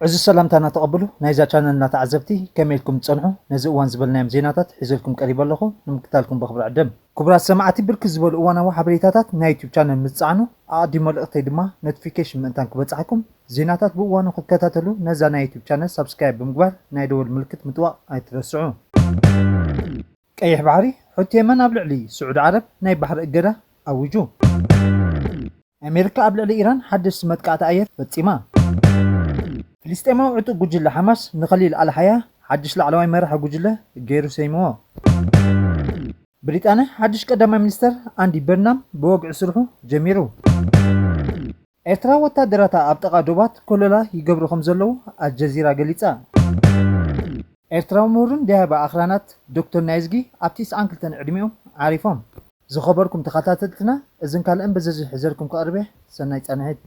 እዚ ሰላምታና ተቐብሉ ናይዛ ቻነልና ተዓዘብቲ፣ ከመይ ኢልኩም ትጸንሑ? ነዚ እዋን ዝበልናዮም ዜናታት ሒዘልኩም ቀሪበ ኣለኹ፣ ንምክታልኩም ብኽብሪ ዕደም። ክቡራት ሰማዕቲ፣ ብርክት ዝበሉ እዋናዊ ሓበሬታታት ናይ ዩቱብ ቻነል ምስ ትጻዕኑ፣ ኣቐዲሞ ልእኽተይ ድማ ኖቲፊኬሽን ምእንታን ክበጽሓኩም፣ ዜናታት ብእዋኑ ክትከታተሉ ነዛ ናይ ዩቱብ ቻነል ሳብስክራይብ ብምግባር ናይ ደወል ምልክት ምጥዋቕ ኣይትረስዑ። ቀይሕ ባሕሪ፣ ሑቲ የመን ኣብ ልዕሊ ስዑዲ ዓረብ ናይ ባሕሪ እገዳ ኣዊጁ። ኣሜሪካ ኣብ ልዕሊ ኢራን ሓደሽቲ መጥቃዕቲ ኣየር ፈጺማ። ፍልስጤማዊ ዕጡቕ ጉጅለ ሓማስ ንኸሊል ኣልሓያ ሓድሽ ላዕለዋይ መራሒ ጉጅለ ገይሩ ሰይምዎ። ብሪጣንያ ሓድሽ ቀዳማይ ሚኒስተር ኣንዲ በርናም ብወግዒ ስርሑ ጀሚሩ። ኤርትራ ወታደራታ ኣብ ጥቓ ዶባት ኮለላ ይገብሩ ከም ዘለዉ ኣልጀዚራ ገሊጻ። ኤርትራዊ ምሁርን ደያባ ኣኽራናት ዶክተር ናይዝጊ ኣብ ትስዓን ክልተን ዕድሚኦም ዓሪፎም። ዝኸበርኩም ተኸታተልትና፣ እዝን ካልእን ብዝርዝር ሒዘልኩም ክቐርብ እየ። ሰናይ ጻንሒት።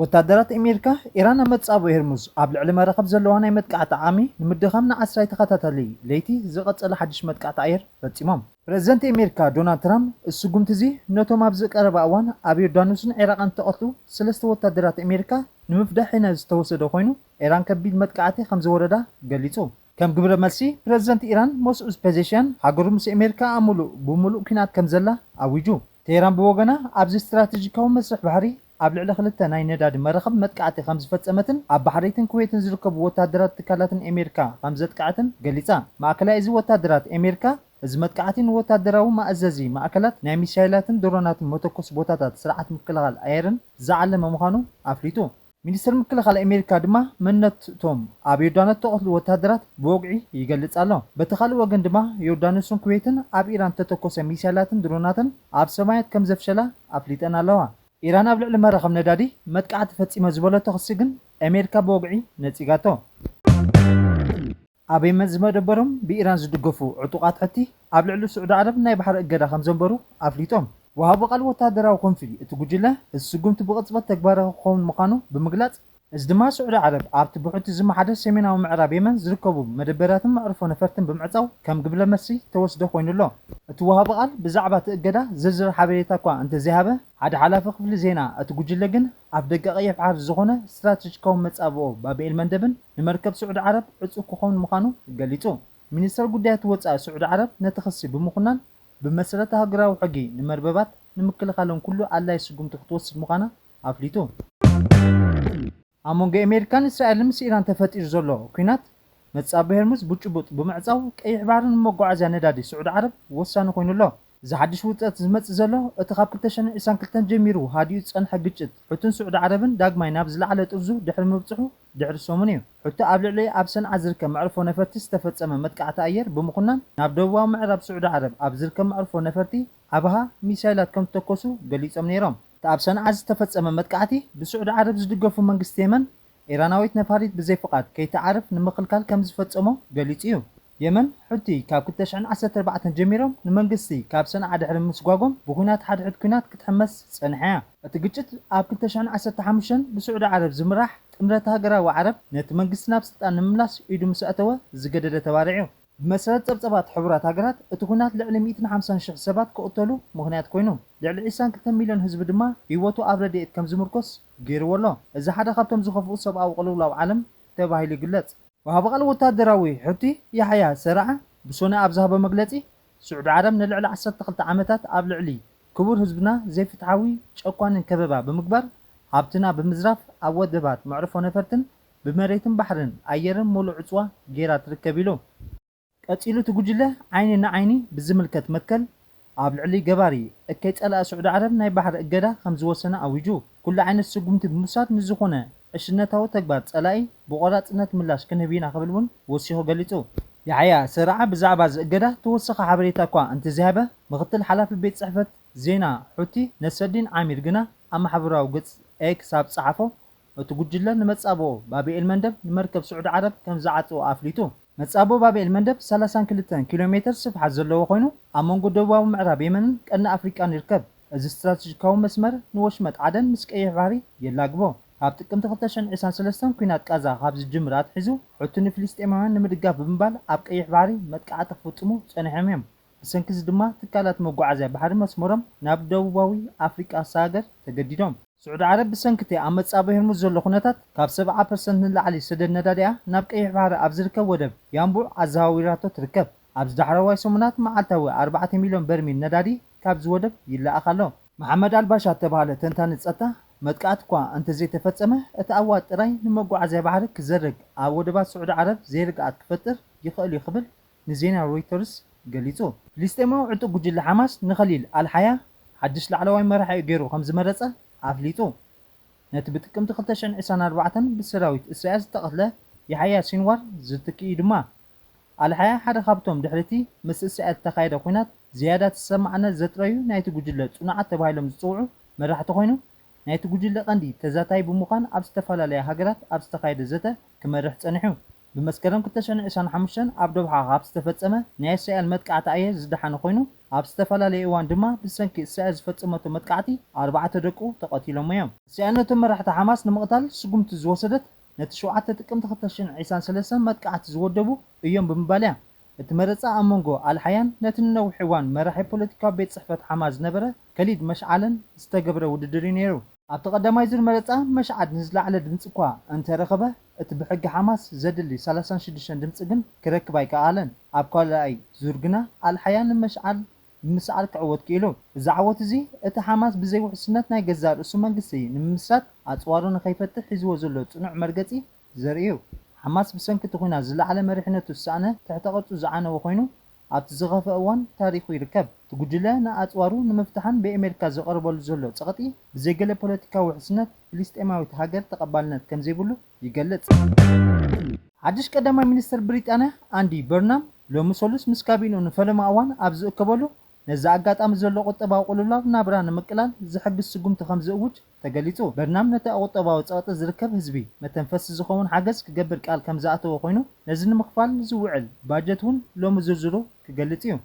ወታደራት ኣሜሪካ ኢራን ኣብ መጻብኦ ሄርሙዝ ኣብ ልዕሊ መራኽብ ዘለዋ ናይ መጥቃዕቲ ዓቕሚ ንምድኻም ንዓስራይ ተኸታታሊ ለይቲ ዝቐጸለ ሓድሽ መጥቃዕቲ ኣየር ፈጺሞም። ፕረዚደንት ኣሜሪካ ዶናልድ ትራምፕ፣ እዚ ስጉምቲ እዚ ነቶም ኣብዚ ቀረባ እዋን ኣብ ዮርዳኖስን ዒራቕን እተቐትሉ ሰለስተ ወታደራት ኣሜሪካ ንምፍዳሕ ኢነ ዝተወሰደ ኮይኑ፣ ኢራን ከቢድ መጥቃዕቲ ከም ዝወረዳ ገሊጹ። ከም ግብረ መልሲ፣ ፕረዚደንት ኢራን መስዑድ ፔዜሽያን፣ ሃገሩ ምስ ኣሜሪካ ኣብ ምሉእ ብምሉእ ኲናት ከም ዘላ ኣዊጁ። ቴህራን ብወገና፣ ኣብዚ ስትራተጂካዊ መስርሕ ባሕሪ ኣብ ልዕሊ ክልተ ናይ ነዳዲ መራኽብ መጥቃዕቲ ከም ዝፈጸመትን ኣብ ባሕረይትን ኩዌትን ዝርከቡ ወታደራት ትካላትን ኣሜሪካ ከም ዘጥቅዐትን ገሊጻ። ማእከላይ እዚ ወታደራት ኣሜሪካ፣ እዚ መጥቃዕቲ ንወታደራዊ መኣዘዚ ማእከላት ናይ ሚሳይላትን ድሮናትን መተኮሲ ቦታታት ስርዓት ምክልኻል ኣየርን ዝዓለመ ምዃኑ ኣፍሊጡ። ሚኒስትር ምክልኻል ኣሜሪካ ድማ መንነት እቶም ኣብ ዮርዳኖስ እተቐትሉ ወታደራት ብወግዒ ይገልጽ ኣሎ። በቲ ካልእ ወገን ድማ ዮርዳኖስን ኩዌትን ኣብ ኢራን እተተኮሰ ሚሳይላትን ድሮናትን ኣብ ሰማያት ከም ዘፍሸላ ኣፍሊጠን ኣለዋ። ኢራን ኣብ ልዕሊ መራኸብ ነዳዲ መጥቃዕቲ ፈጺመ ዝበለቶ ክሲ ግን ኣሜሪካ ብወግዒ ነጺጋቶ። ኣብ የመን ዝመደበሮም ብኢራን ዝድገፉ ዕጡቓት ሑቲ ኣብ ልዕሊ ስዑዲ ዓረብ ናይ ባሕሪ እገዳ ከም ዘንበሩ ኣፍሊጦም። ወሃቢ ቃል ወታደራዊ ክንፊ እቲ ጉጅለ፣ እዚ ስጉምቲ ብቕጽበት ተግባራዊ ክኸውን ምዃኑ ብምግላጽ፣ እዚ ድማ ስዑዲ ዓረብ ኣብቲ ብሑቲ ዝመሓደር ሰሜናዊ ምዕራብ የመን ዝርከቡ መደበራትን መዕርፎ ነፈርትን ብምዕጻው ከም ግብረ መልሲ ተወስደ ኮይኑ ኣሎ። እቲ ወሃቢ ቃል ብዛዕባ እቲ እገዳ ዝርዝር ሓበሬታ እኳ እንተዘይሃበ፣ ሓደ ሓላፊ ክፍሊ ዜና እቲ ጉጅለ ግን፣ ኣፍደገ ቀይሕ ባሕሪ ዝኾነ ስትራተጂካዊ መጻብኦ ባብኤል መንደብን ንመርከብ ስዑዲ ዓረብ ዕጹው ክኸውን ምዃኑ ገሊጹ። ሚኒስተር ጉዳያት ወጻኢ ስዑዲ ዓረብ ነቲ ክሲ ብምኹናን፣ ብመሰረት ሃገራዊ ሕጊ ንመርበባት ንምክልኻለን ኩሉ ኣድላዪ ስጉምቲ ክትወስድ ምዃና ኣፍሊጡ። ኣብ መንጎ ኣሜሪካን እስራኤልን ምስ ኢራን ተፈጢሩ ዘሎ ኲናት፣ መጻብኦ ሄርሙዝ ብጭቡጥ ብምዕጻው፣ ቀይሕ ባሕሪ ንመጓዓዝያ ነዳዲ ስዑዲ ዓረብ ወሳኒ ኮይኑ ኣሎ። እዚ ሓድሽ ውጥረት ዝመጽእ ዘሎ፣ እቲ ካብ ክልተ ሽሕን ዕስራን ክልተን ጀሚሩ ሃዲኡ ዝጸንሐ ግጭት ሑትን ስዑዲ ዓረብን ዳግማይ ናብ ዝለዓለ ጥርዙ ድሕሪ ምብጽሑ ድሕሪ ሰሙን እዩ። ሑቲ ኣብ ልዕሊ ኣብ ሰንዓ ዝርከብ መዕርፎ ነፈርቲ ዝተፈጸመ መጥቃዕቲ ኣየር ብምኹናን፣ ናብ ደቡባዊ ምዕራብ ስዑዲ ዓረብ ኣብ ዝርከብ መዕርፎ ነፈርቲ ዓብሃ ሚሳይላት ከም ዝተኮሱ ገሊጾም ነይሮም። እቲ ኣብ ሰንዓ ዝተፈጸመ መጥቃዕቲ፣ ብስዑዲ ዓረብ ዝድገፉ መንግስቲ የመን፣ ኢራናዊት ነፋሪት ብዘይ ፍቓድ ከይትዓርፍ ንምኽልካል ከም ዝፈጸሞ ገሊጹ እዩ። የመን፣ ሑቲ ካብ ክልተ ሽሕን ዓሰርተ ኣርባዕተን ጀሚሮም ንመንግስቲ ካብ ሰንዓ ድሕሪ ምስጓጎም፣ ብኲናት ሓድሕድ ኲናት ክትሕመስ ጸኒሓ እያ። እቲ ግጭት ኣብ ክልተ ሽሕን ዓሰርተ ሓሙሽተን ብስዑዲ ዓረብ ዝምራሕ ጥምረት ሃገራዊ ዓረብ፣ ነቲ መንግስቲ ናብ ስልጣን ንምምላስ ኢዱ ምስ ኣእተወ ዝገደደ ተባርዕ እዩ። ብመሰረት ጸብጸባት ሕቡራት ሃገራት፣ እቲ ኲናት ልዕሊ ሚእትን ሓምሳን ሽሕ ሰባት ክቕተሉ ምኽንያት ኮይኑ፣ ልዕሊ ዕስራን ክልተን ሚልዮን ህዝቢ ድማ ህይወቱ ኣብ ረድኤት ከም ዝምርኮስ ገይርዎ ኣሎ። እዚ ሓደ ካብቶም ዝኸፍኡ ሰብኣዊ ቅልውላው ዓለም ተባሂሉ ይግለጽ። ወሃቢ ቃል ወታደራዊ ሑቲ ያሕያ ሰራዓ ብሶነ ኣብ ዝሃቦ መግለጺ፣ ስዑዲ ዓረብ ንልዕሊ ዓሰርተ ክልተ ዓመታት ኣብ ልዕሊ ክቡር ህዝብና ዘይፍትሓዊ ጨቋንን ከበባ ብምግባር፣ ሃብትና ብምዝራፍ፣ ኣብ ወደባት፣ መዕርፎ ነፈርትን ብመሬትን ባሕርን ኣየርን ምሉእ ዕጽዋ ገይራ ትርከብ ኢሉ። ቀጺሉ፣ እቲ ጉጅለ ዓይኒ ንዓይኒ ብዝምልከት መትከል ኣብ ልዕሊ ገባሪ እከይ ጸላኢ ስዑዲ ዓረብ ናይ ባሕሪ እገዳ ከም ዝወሰነ ኣዊጁ። ኩሉ ዓይነት ስጉምቲ ብምውሳድ ንዝኾነ ዕሽነታዊ ተግባር ጸላኢ ብቆራጽነት ምላሽ ክንህብ ኢና ክብል እውን ወሲኹ ገሊጹ። ያሕያ ሰራዓ ብዛዕባ እዚ እገዳ ተወሳኺ ሓበሬታ እኳ እንተዘይሃበ፣ ምኽትል ሓላፊ ቤት ጽሕፈት ዜና ሑቲ ነሰዲን ዓሚር ግና ኣብ ማሕበራዊ ገጽ ኤክስ ኣብ ዝጸሓፎ፣ እቲ ጉጅለ ንመጻብኦ ባብኤል መንደብ ንመርከብ ስዑዲ ዓረብ ከም ዝዓጸዎ ኣፍሊጡ። መጻብኦ ባብኤል መንደብ ሰላሳን ክልተን ኪሎ ሜተር ስፍሓት ዘለዎ ኮይኑ፣ ኣብ መንጎ ደቡባዊ ምዕራብ የመንን ቀርኒ ኣፍሪቃን ይርከብ። እዚ ስትራተጂካዊ መስመር ንወሽመጥ ዓደን ምስ ቀይሕ ባሕሪ የላግቦ። ካብ ጥቅምቲ ክልተ ሽሕን ዕስራን ሰለስተን ኲናት ቃዛ ካብ ዝጅምር ኣትሒዙ፣ ሑቲ ንፍልስጤማውያን ንምድጋፍ ብምባል ኣብ ቀይሕ ባሕሪ መጥቃዕቲ ክፍጽሙ ጸኒሖም እዮም። ብሰንኪ እዚ ድማ ትካላት መጓዓዝያ ባሕሪ መስመሮም ናብ ደቡባዊ ኣፍሪቃ ክሰጋገር ተገዲዶም። ስዑዲ ዓረብ ብሰንኪ እቲ ኣብ መጻብእ ሆርሙዝ ዘሎ ኩነታት ካብ ሰብዓ ፐርሰንት ንላዕሊ ሰደድ ነዳዲኣ ናብ ቀይሕ ባሕሪ ኣብ ዝርከብ ወደብ ያንቡዕ ኣዘዋዊራቶ ትርከብ። ኣብዚ ዳሕረዋይ ሰሙናት መዓልታዊ ኣርባዕተ ሚልዮን በርሚል ነዳዲ ካብዚ ወደብ ይለኣኽ ኣሎ። መሓመድ ኣልባሻ እተባህለ ተንታኒ ጸጥታ፣ መጥቃዕቲ እኳ እንተዘይተፈጸመ፣ እቲ ኣዋጅ ጥራይ ንመጓዓዝያ ባሕሪ ክዘርግ ኣብ ወደባት ስዑዲ ዓረብ ዘይርግኣት ክፈጥር ይኽእል እዩ ክብል ንዜና ሮይተርስ ገሊጹ። ፍልስጤማዊ ዕጡቕ ጉጅለ ሓማስ ንኸሊል ኣልሓያ ሓድሽ ላዕለዋይ መራሒኡ ገይሩ ከም ዝመረጸ ኣፍሊጡ። ነቲ ብጥቅምቲ ክልተ ሽሕን ዕስራን ኣርባዕተን ብሰራዊት እስራኤል ዝተቐትለ ያሕያ ሲንዋር ዝትክእ እዩ ድማ። ኣልሓያ ሓደ ካብቶም ድሕሪቲ ምስ እስራኤል ዝተኻየደ ኲናት ዝያዳ ተሰማዕነት ዘጥረዩ ናይቲ ጉጅለ ጽኑዓት ተባሂሎም ዝጽውዑ መራሕቲ ኮይኑ፣ ናይቲ ጉጅለ ቀንዲ ተዛታይ ብምዃን ኣብ ዝተፈላለያ ሃገራት ኣብ ዝተኻየደ ዘተ ክመርሕ ጸኒሑ። ብመስከረም ክልተ ሽሕን ዕስራን ሓሙሽተን ኣብ ዶብሓ ካብ ዝተፈጸመ ናይ እስራኤል መጥቃዕቲ ኣየር ዝደሓነ ኮይኑ፣ ኣብ ዝተፈላለየ እዋን ድማ ብሰንኪ እስራኤል ዝፈጸመቶ መጥቃዕቲ ኣርባዕተ ደቁ ተቐቲሎሞ እዮም። እስራኤል ነቶም መራሕቲ ሓማስ ንምቕታል ስጉምቲ ዝወሰደት ነቲ ሸውዓተ ጥቅምቲ ክልተ ሽሕን ዕስራን ሰለስተን መጥቃዕቲ ዝወደቡ እዮም ብምባል እያ። እቲ መረጻ ኣብ መንጎ ኣልሓያን ነቲ ንነዊሕ እዋን መራሒ ፖለቲካዊ ቤት ጽሕፈት ሓማስ ዝነበረ ከሊድ መሽዓልን ዝተገብረ ውድድር እዩ ነይሩ። ኣብቲ ቀዳማይ ዙር መረጻ መሽዓል ንዝለዓለ ድምጺ እኳ እንተረኸበ፣ እቲ ብሕጊ ሓማስ ዘድሊ ሰላሳን ሽዱሽተን ድምጺ ግን ክረክብ ኣይከኣለን። ኣብ ካልኣይ ዙር ግና ኣልሓያ ንመሽዓል ብምስዓር ክዕወት ክኢሉ። እዚ ዓወት እዚ፣ እቲ ሓማስ ብዘይ ውሕስነት ናይ ገዛእ ርእሱ መንግስቲ ንምምስራት ኣጽዋሩ ንኸይፈትሕ ሒዝዎ ዘሎ ጽኑዕ መርገጺ ዘርኢ እዩ። ሓማስ ብሰንኪ እቲ ኲናት ዝለዓለ መሪሕነቱ ዝሰኣነ ትሕተ ቅርጹ ዝዓነወ ኮይኑ፣ ኣብቲ ዝኸፍአ እዋን ታሪኹ ይርከብ። እቲ ጉጅለ ንኣጽዋሩ ንምፍታሕን ብኣሜሪካ ዝቐርበሉ ዘሎ ጸቕጢ ብዘይ ገለ ፖለቲካዊ ውሕስነት ፍልስጤማዊት ሃገር ተቐባልነት ከም ዘይብሉ ይገልጽ። ሓድሽ ቀዳማይ ሚኒስትር ብሪጣንያ ኣንዲ በርናም ሎሚ ሰሉስ ምስ ካቢንኡ ንፈለማ እዋን ኣብ ዝእከበሉ፣ ነዚ ኣጋጣሚ ዘሎ ቁጠባዊ ቅልውላው ናብራ ንምቅላል ዝሕግዝ ስጉምቲ ከም ዝእውጅ ተገሊጹ። በርናም ነቲ ኣብ ቁጠባዊ ጸቕጢ ዝርከብ ህዝቢ መተንፈሲ ዝኸውን ሓገዝ ክገብር ቃል ከም ዝኣተወ ኮይኑ፣ ነዚ ንምኽፋል ዝውዕል ባጀት እውን ሎሚ ዝርዝሩ ክገልጽ እዩ።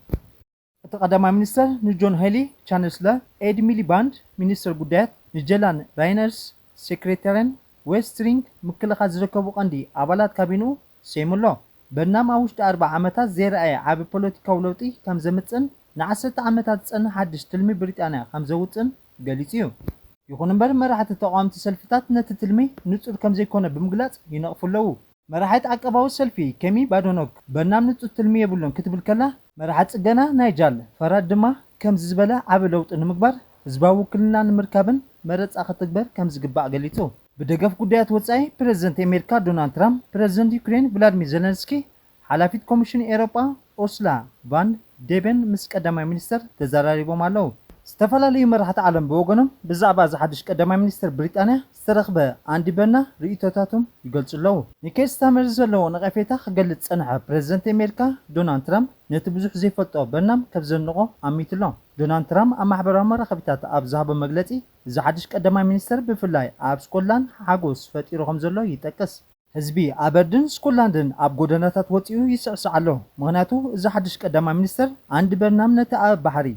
እቲ ቀዳማይ ሚኒስተር ንጆን ሄሊ ቻንስለር፣ ኤድ ሚሊባንድ ሚኒስተር ጉዳያት፣ ንጀላን ራይነርስ ሴክሬታርያን ዌስትሪንግ ምክልኻል ዝርከቡ ቀንዲ ኣባላት ካቢንኡ ሰይሙ ኣሎ። በርናም ኣብ ውሽጢ ኣርብዓ ዓመታት ዘይረኣየ ዓቢ ፖለቲካዊ ለውጢ ከም ዘምጽእን ንዓሰርተ ዓመታት ዝጸንሕ ሓድሽ ትልሚ ብሪጣንያ ከም ዘውጽእን ገሊጹ እዩ። ይኹን እምበር፣ መራሕቲ ተቓወምቲ ሰልፍታት ነቲ ትልሚ ንጹር ከም ዘይኮነ ብምግላጽ ይነቕፉ ኣለዉ። መራሒት ዓቀባዊ ሰልፊ ኬሚ ባዶኖክ፣ በርናም ንጹር ትልሚ የብሉን ክትብል ከላ፣ መራሒ ጽገና ናይጃል ፈራድ ድማ ከምዚ ዝበለ ዓቢ ለውጢ ንምግባር ህዝባዊ ውክልና ንምርካብን መረጻ ክትግበር ከም ዝግባእ ገሊጹ። ብደገፍ ጉዳያት ወጻኢ ፕረዚደንት ኣሜሪካ ዶናልድ ትራምፕ፣ ፕረዚደንት ዩክሬን ቭላድሚር ዜለንስኪ፣ ሓላፊት ኮሚሽን ኤውሮጳ ኡርሱላ ቫን ደር ሌየን ምስ ቀዳማይ ሚኒስተር ተዘራሪቦም ኣለዉ። ዝተፈላለዩ መራሕቲ ዓለም ብወገኖም ብዛዕባ እዚ ሓድሽ ቀዳማይ ሚኒስተር ብሪጣንያ ዝተረኽበ ኣንዲ በርናም ርእይቶታቶም ይገልጹ ኣለዉ። ንኬር ስታርመር ዘለዎ ነቐፌታ ክገልጽ ዝጸንሐ ፕረዚደንት ኣሜሪካ ዶናልድ ትራምፕ ነቲ ብዙሕ ዘይፈልጦ በርናም ከም ዘንቖ ኣሚቱ ኣሎ። ዶናልድ ትራምፕ ኣብ ማሕበራዊ መራኸቢታት ኣብ ዝሃቦ መግለጺ፣ እዚ ሓድሽ ቀዳማይ ሚኒስተር ብፍላይ ኣብ ስኮትላንድ ሓጎስ ፈጢሩ ከም ዘሎ ይጠቅስ። ህዝቢ ኣበርድን ስኮትላንድን ኣብ ጎደናታት ወጺኡ ይስዕስዕ ኣሎ፣ ምኽንያቱ እዚ ሓድሽ ቀዳማይ ሚኒስተር ኣንዲ በርናም ነቲ ኣብ ባሕሪ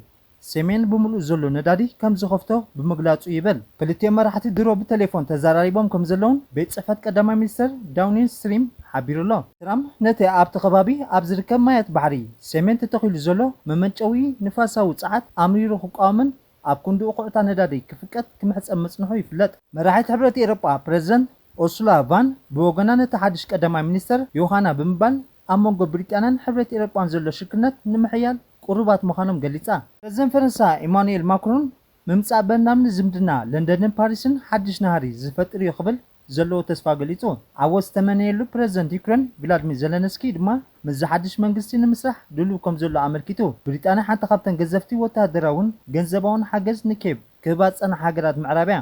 ሰሜን ብምሉእ ዘሎ ነዳዲ ከም ዝኸፍቶ ብምግላጹ ይበል። ክልቲኦም መራሕቲ ድሮ ብቴሌፎን ተዘራሪቦም ከም ዘለውን ቤት ጽሕፈት ቀዳማይ ሚኒስተር ዳውኒንግ ስትሪም ሓቢሩ ኣሎ። ትራምፕ ነቲ ኣብቲ ከባቢ ኣብ ዝርከብ ማያት ባሕሪ ሰሜን ተተኺሉ ዘሎ መመንጨዊ ንፋሳዊ ጸዓት ኣምሪሩ ክቃወምን ኣብ ክንድኡ ኩዕታ ነዳዲ ክፍቀድ ክምሕጸን ምጽንሑ ይፍለጥ። መራሒት ሕብረት ኤውሮጳ ፕረዚደንት ኡርሱላ ቫን ብወገና ነቲ ሓድሽ ቀዳማይ ሚኒስተር ዮሃና ብምባል ኣብ መንጎ ብሪጣንያን ሕብረት ኤውሮጳን ዘሎ ሽርክነት ንምሕያል ቅሩባት ምዃኖም ገሊጻ። ፕረዚደንት ፈረንሳ ኢማኑኤል ማክሮን ምምጻእ በርናም ንዝምድና ለንደንን ፓሪስን ሓድሽ ናህሪ ዝፈጥር እዩ ክብል ዘለዎ ተስፋ ገሊጹ። ዓወት ዝተመነየሉ ፕረዚደንት ዩክሬን ቪላድሚር ዘለንስኪ ድማ ምስዚ ሓድሽ መንግስቲ ንምስራሕ ድሉው ከም ዘሎ ኣመልኪቱ። ብሪጣንያ ሓንቲ ካብተን ገዘፍቲ ወተሃደራውን ገንዘባውን ሓገዝ ንኬብ ክህባ ዝጸንሓ ሃገራት ምዕራብ እያ።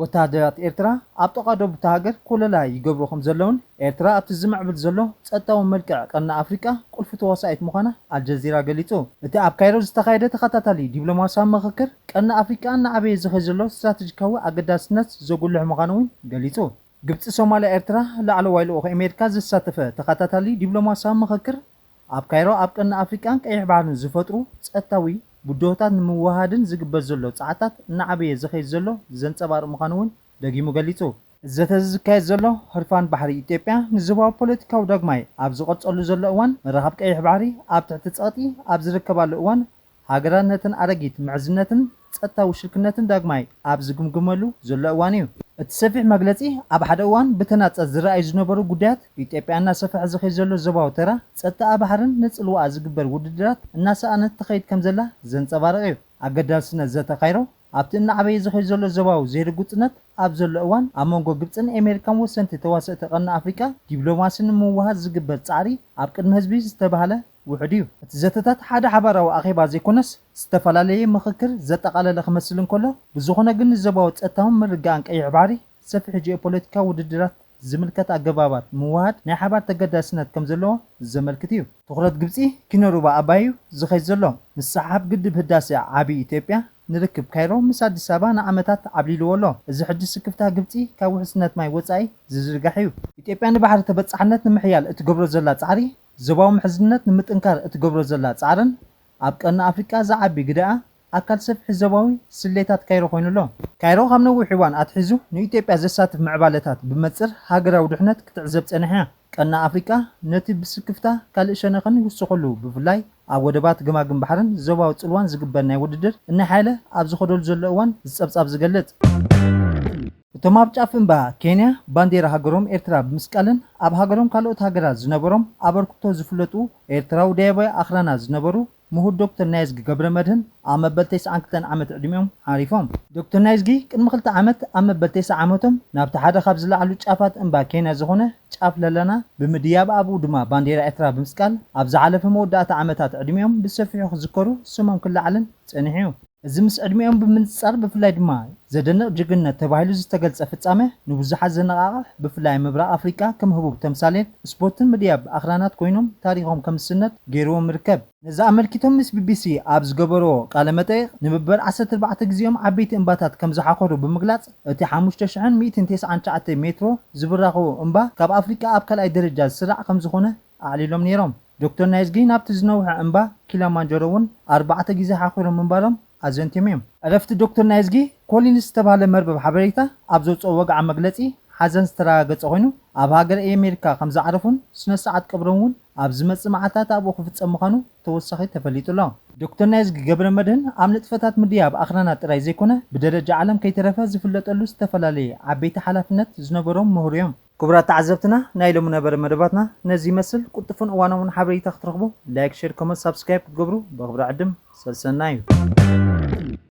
ወተሃደራት ኤርትራ ኣብ ጥቓ ዶብ እታ ሃገር ኮለላ ይገብሩ ከም ዘለውን ኤርትራ ኣብቲ ዝምዕብል ዘሎ ጸጥታዊ መልክዕ ቀርኒ ኣፍሪቃ ቁልፊ ተዋሳኢት ምዃና ኣልጀዚራ ገሊጹ። እቲ ኣብ ካይሮ ዝተኻየደ ተኸታታሊ ዲፕሎማስያዊ ምኽክር ቀርኒ ኣፍሪቃ እናዓበየ ዝኸይ ዘሎ ስትራቴጂካዊ ኣገዳስነት ዘጉልሕ ምዃኑ እውን ገሊጹ። ግብጺ፣ ሶማልያ፣ ኤርትራ ላዕለዋይ ልኡኽ ኣሜሪካ ዘሳተፈ ተኸታታሊ ዲፕሎማስያዊ ምኽክር ኣብ ካይሮ ኣብ ቀርኒ ኣፍሪቃን ቀይሕ ባሕርን ዝፈጥሩ ጸጥታዊ ብድሆታት ንምውህሃድን ዝግበር ዘሎ ጻዕርታት እናዓበየ ዝኸይድ ዘሎ ዘንጸባርቕ ምዃኑ እውን ደጊሙ ገሊጹ። እዚ ዘተ እዚ ዝካየድ ዘሎ ህርፋን ባሕሪ ኢትዮጵያ ንዞባዊ ፖለቲካዊ ዳግማይ ኣብ ዝቐርጸሉ ዘሎ እዋን፣ መራኸብ ቀይሕ ባሕሪ ኣብ ትሕቲ ጸቕጢ ኣብ ዝርከባሉ እዋን፣ ሃገራት ነተን ኣረጊት ምሕዝነትን ጸጥታዊ ሽርክነትን ዳግማይ ኣብ ዝግምግመሉ ዘሎ እዋን እዩ። እቲ ሰፊሕ መግለጺ ኣብ ሓደ እዋን ብተናጸል ዝረኣዩ ዝነበሩ ጉዳያት ኢትዮጵያ እናሰፍሐ ዝኸይድ ዘሎ ዞባዊ ተራ፣ ጸጥታ ባሕርን ንጽልዋኣ ዝግበር ውድድራት እናሰኣነት ትኸይድ ከም ዘላ ዘንጸባርቕ እዩ። ኣገዳስነት ዘተ ካይሮ ኣብቲ እናዓበየ ዝኸይድ ዘሎ ዞባዊ ዘይርጉጽነት ኣብ ዘሎ እዋን፣ ኣብ መንጎ ግብጽን ኣሜሪካን ወሰንቲ ተዋሰእቲ ቀርኒ ኣፍሪቃ ዲፕሎማሲ ንምውሃድ ዝግበር ጻዕሪ ኣብ ቅድሚ ህዝቢ ዝተባህለ ውሑድ እዩ። እቲ ዘተታት ሓደ ሓባራዊ ኣኼባ ዘይኮነስ፣ ዝተፈላለየ ምኽክር ዘጠቓለለ ክመስል እንከሎ፣ ብዝኾነ ግን ንዞባዊ ጸጥታውን ምርግጋእን ቀይሕ ባሕሪ ሰፊሕ ጂኦፖለቲካዊ ውድድራት ዝምልከት ኣገባባት ምውሃድ ናይ ሓባር ተገዳስነት ከም ዘለዎ ዘመልክት እዩ። ትኹረት ግብጺ ኪኖ ሩባ ኣባይ እዩ ዝኸይድ ዘሎ። ምስሕሓብ ግድብ ህዳሴ ዓቢ ኢትዮጵያ ንርክብ ካይሮ ምስ ኣዲስ ኣበባ ንዓመታት ዓብሊልዎ ኣሎ። እዚ ሕጂ ስክፍታ ግብጺ ካብ ውሕስነት ማይ ወጻኢ ዝዝርጋሕ እዩ። ኢትዮጵያ ንባሕሪ ተበጻሕነት ንምሕያል እትገብሮ ዘላ ጻዕሪ፣ ዞባዊ ምሕዝነት ንምጥንካር እትገብሮ ዘላ ጻዕርን ኣብ ቀርኒ ኣፍሪቃ ዝዓቢ ግደኣ ኣካል ሰፊሕ ዞባዊ ስሌታት ካይሮ ኮይኑ ኣሎ። ካይሮ ካብ ነዊሕ እዋን ኣትሒዙ ንኢትዮጵያ ዘሳትፍ ምዕባለታት ብመንጽር ሃገራዊ ድሕነት ክትዕዘብ ጸኒሓ እያ። ቀርኒ ኣፍሪቃ ነቲ ብስክፍታ ካልእ ሸነኽን ይውስኸሉ፣ ብፍላይ ኣብ ወደባት ገማግም ባሕርን ዞባዊ ጽልዋን ዝግበር ናይ ውድድር እናሓየለ ኣብ ዝኸደሉ ዘሎ እዋን ዝጸብጻብ ዝገልጽ። እቶም ኣብ ጫፍ እምባ ኬንያ ባንዴራ ሃገሮም ኤርትራ ብምስቃልን ኣብ ሃገሮም ካልኦት ሃገራት ዝነበሮም ኣበርክቶ ዝፍለጡ ኤርትራዊ ደያባይ ኣኽራናት ዝነበሩ ምሁር ዶክተር ናይዝጊ ገብረ መድህን ኣብ መበል ተስዓን ክልተን ዓመት ዕድሚኦም ዓሪፎም። ዶክተር ናይዝጊ ቅድሚ ክልተ ዓመት ኣብ መበል ተስዓ ዓመቶም ናብቲ ሓደ ካብ ዝለዓሉ ጫፋት እምባ ኬንያ ዝኾነ ጫፍ ለለና ብምድያብ ኣብኡ ድማ ባንዴራ ኤርትራ ብምስቃል ኣብ ዝሓለፈ መወዳእታ ዓመታት ዕድሚኦም ብሰፊሑ ክዝከሩ ስሞም ክለዓልን ጸኒሑ እዩ። እዚ ምስ ዕድሚኦም ብምንጽጻር ብፍላይ ድማ ዘደንቕ ጅግንነት ተባሂሉ ዝተገልጸ ፍጻመ ንብዙሓት ዘነቓቕሕ ብፍላይ ኣብ ምብራቕ ኣፍሪቃ ከም ህቡብ ተምሳሌት ስፖርትን ምድያብ ኣኽራናት ኮይኖም ታሪኾም ከም ዝስነድ ገይርዎም ይርከብ። ነዚ ኣመልኪቶም ምስ ቢቢሲ ኣብ ዝገበርዎ ቃለ መጠይቕ ንመበል ዓሰርተ ኣርባዕተ ግዜኦም ዓበይቲ እምባታት ከም ዝሓኾሩ ብምግላጽ እቲ ሓሙሽተ ሽሕን ሚእትን ተስዓን ትሽዓተን ሜትሮ ዝብራኸዎ እምባ ካብ ኣፍሪቃ ኣብ ካልኣይ ደረጃ ዝስራዕ ከም ዝኾነ ኣዕሊሎም ነይሮም። ዶክተር ናይዝጊ ናብቲ ዝነውሐ እምባ ኪላማንጀሮ እውን ኣርባዕተ ግዜ ሓኺሮም ምንባሮም ኣዘንቲዮም እዮም። ዕረፍቲ ዶክተር ናይዝጊ ኮሊንስ ዝተባህለ መርበብ ሓበሬታ ኣብ ዘውፅኦ ወግዓ መግለፂ ሓዘን ዝተረጋገፀ ኮይኑ ኣብ ሃገር ኣሜሪካ ከም ዝዓረፉን ስነ ስርዓት ቀብሮም እውን ኣብ ዝመፅእ መዓልታት ኣብኡ ክፍፀም ምዃኑ ተወሳኺ ተፈሊጡ ኣሎ። ዶክተር ናይዝጊ ገብረ መድህን ኣብ ንጥፈታት ምድያብ ኣኽራናት ጥራይ ዘይኮነ ብደረጃ ዓለም ከይተረፈ ዝፍለጠሉ ዝተፈላለየ ዓበይቲ ሓላፍነት ዝነበሮም ምሁር እዮም። ክቡራት ተዓዘብትና ናይ ሎሚ ነበረ መደባትና ነዚ ይመስል። ቁልጥፉን እዋናውን ሓበሬታ ክትረኽቡ ላይክ፣ ሼር፣ ኮመንት፣ ሳብስክራይብ ክትገብሩ ብኽብሪ ዕድም ሰሰና እዩ።